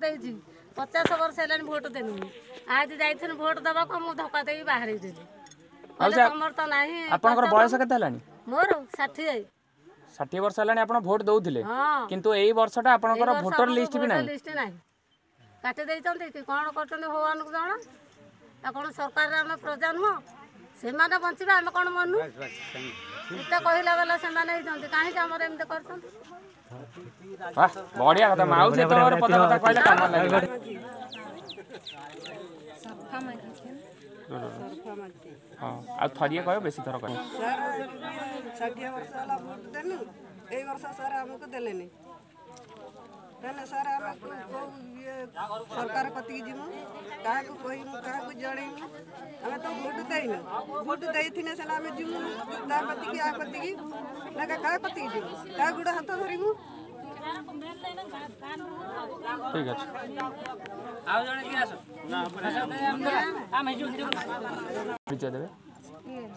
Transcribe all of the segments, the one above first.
ଦେଇଛି 50 ବର୍ଷ ହେଲାଣି ଭୋଟ ଦେଲୁ। ଆଜି ଯାଇଥିଲୁ ଭୋଟ ଦେବାକୁ, ମୁଁ ଧକ୍କା ଦେଇକି ବାହାରେଇ ଦେଲି। ତମର ତ ନାହିଁ। ଆପଣଙ୍କର ବୟସ କେତେ ହେଲାଣି? ମୋର 60। 60 ବର୍ଷ ହେଲାଣି ଆପଣ ଭୋଟ ଦଉଥିଲେ, କିନ୍ତୁ ଏଇ ବର୍ଷଟା ଆପଣଙ୍କର ଭୋଟର ଲିଷ୍ଟ ବି ନାହିଁ। ଲିଷ୍ଟ ନାହିଁ, କାଟି ଦେଇଛନ୍ତି କି କ'ଣ କରିଛନ୍ତି ଭଗବାନଙ୍କୁ ଜଣା। ଆଉ କ'ଣ ସରକାରରେ ଆମେ ପ୍ରଜା ନୁହଁ? ସେମାନେ ବଞ୍ଚିବେ, ଆମେ କ'ଣ ମନୁ? ଏତେ କହିଲା ବାଲା ସେମାନେ ହେଇଛନ୍ତି, କାହିଁକି ଆମର ଏମିତି କରୁଛନ୍ତି? ବଢିଆ କଥା ମାଉସୀ, ତୋର ପଦ କଥା କହିଲେ କାମ ଲାଗିଲା। ହଁ, ଆଉ ଥରିଏ କହିବ, ବେଶୀ ଥର କହିବ। 60 ବର୍ଷ ହେଲା ଭୋଟ ଦେଲୁ, ଏଇ ବର୍ଷ ସାର୍ ଆମକୁ ଦେଲେନି। ତାହେଲେ ସାର୍ ଆମେ କେଉଁ ଇଏ ସରକାର କତିକି ଯିବୁ? କାହାକୁ କହିବୁ, କାହାକୁ ଜଣେଇବୁ? ଆମେ ତ ଭୋଟ ଦେଇନୁ। ଭୋଟ ଦେଇଥିଲେ ସିନା ଆମେ ଯିବୁ ତା କତିକି, ଆ କତିକି ନା କାହା କତିକି ଯିବୁ, କାହା ଗୋଡ଼ ହାତ ଧରିବୁ? ଠିକ ଅଛି, ପରିଚୟ ଦେବେ।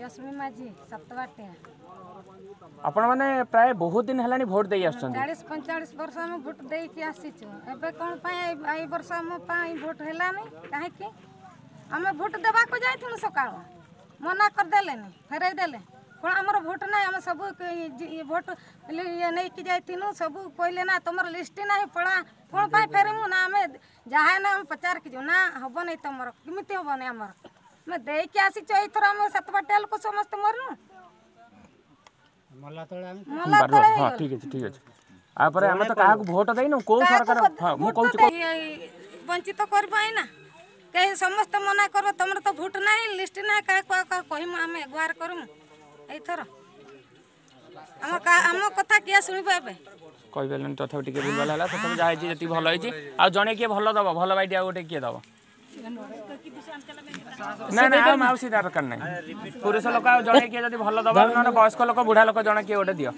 ଜସ୍ମି ମାଝୀ, ସପ୍ତବାଟିଆ। ଆପଣମାନେ ପ୍ରାୟ ବହୁତ ଦିନ ହେଲାଣି ଭୋଟ ଦେଇ ଆସୁଛନ୍ତି? 40 45 ବର୍ଷ ଆମେ ଭୋଟ ଦେଇକି ଆସିଛୁ। ଏବେ କ'ଣ ପାଇଁ ଏଇ ବର୍ଷ ଆମ ପାଇଁ ଭୋଟ ହେଲାନି କାହିଁକି? ଆମେ ଭୋଟ ଦେବାକୁ ଯାଇଥିଲୁ ସକାଳୁ, ମନା କରିଦେଲେନି, ଫେରାଇ ଦେଲେ। କ'ଣ ଆମର ଭୋଟ ନାହିଁ? ଆମେ ସବୁ ଭୋଟ ଇଏ ନେଇକି ଯାଇଥିଲୁ, ସବୁ କହିଲେ ନା ତମର ଲିଷ୍ଟ ନାହିଁ, ପଳା। କ'ଣ ପାଇଁ ଫେରିମୁ? ନା ଆମେ ଯାହା ନା ଆମେ ପଚାରିକି ଯିବୁ ନା ହବନି ତମର। କେମିତି ହବନି ଆମର? ଆମେ ଦେଇକି ଆସିଛୁ। ଏଇଥର ଆମେ ସାତବାଟିଆ ଲୋକ ସମସ୍ତେ ମରିନୁ। ମଲା ତଳେ। ହଁ, ଠିକ ଅଛି, ଠିକ ଅଛି। ତାପରେ ଆମେ ତ କାହାକୁ ଭୋଟ ଦେଇନୁ, କୋଉ ସରକାର? ହଁ, ମୁଁ କହୁଛି ବଞ୍ଚିତ କରିବ ନା କେହି? ସମସ୍ତେ ମନା କରିବ, ତମର ତ ଭୋଟ ନାହିଁ, ଲିଷ୍ଟ ନାହିଁ। କାହାକୁ କହିମୁ ଆମେ, ଗୁହାର କରିମୁ? ଏଇଥର ଆମ କଥା କିଏ ଶୁଣିବ ଏବେ? କହିପାରିଲେନି, ତଥାପି ଟିକେ ଭୁଲ ହେଲା। ତଥାପି ଯାହା ହେଇଛି ଯେତିକି ଭଲ ହେଇଛି। ଆଉ ଜଣେ କିଏ ଭଲ ଦବ, ଭଲ ବାଇଟି ଆଉ ଗୋଟେ କିଏ ଦବ? ନା ନା, ଆଉ ମାଉସୀ ଦରକାର ନାହିଁ। ପୁରୁଷ ଲୋକ ଆଉ ଜଣେ କିଏ ଯଦି ଭଲ ଦବ, ନହେଲେ ବୟସ୍କ ଲୋକ, ବୁଢା ଲୋକ ଜଣେ କିଏ ଗୋଟେ ଦିଅ।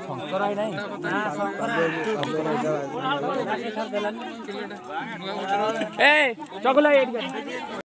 ଶଙ୍କର ନାହିଁ ଏ ଚଗୁଲା ଏଇଠି।